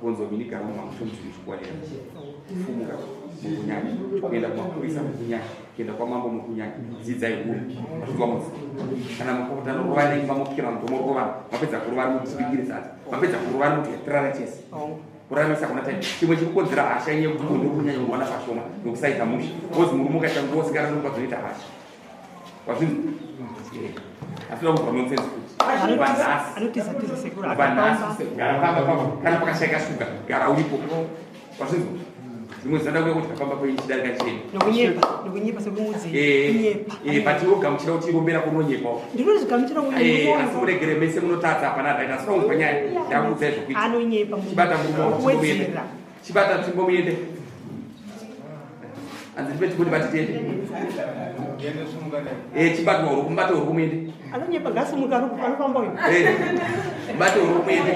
Gonzo mini gara mumamutomutinozvikwanira kufumuka mukunyanya kuenda kumapurisa mukunyanya kuenda kwamambo mukunyanya dzidzai huru mazvinzwa mudzi kana mapopotano rova neimba mopira mutomo rovana mapedza kurova mutibikire sadza mapedza kurova mutotirara chese kuraramisa kuna time chimwe chiri kukonzera hasha inyaya yekuti munhu kunyanya kuwana pashoma nokusaita mushe bcause murume ukaita nguva usingarari nguva dzinoita hasha wazvinzwa asina kubva nonsense futi kubva nhasi gara pamba pamba kana pakashaika shuga gara uripo wazvinzwa zvimwe zvinoda kuya kuti pamba penyu chidarika chenu nokunyepa nokunyepa sekunyepa eh, eh, but wogamuchira kuti irombera kunonyepawo ndinozvigamuchira eh, asi muregere mese munotadza hapana right asi unzwa nyaya ndakuudzai zvokuita anonyepa chibata murume wako chibata tsvimbo muende hanzi ndipe chikuti batitende eh, chibata uri kumubata uri kumuende anonyepa ngasimuka anofamba uyu mubate uri kumuende.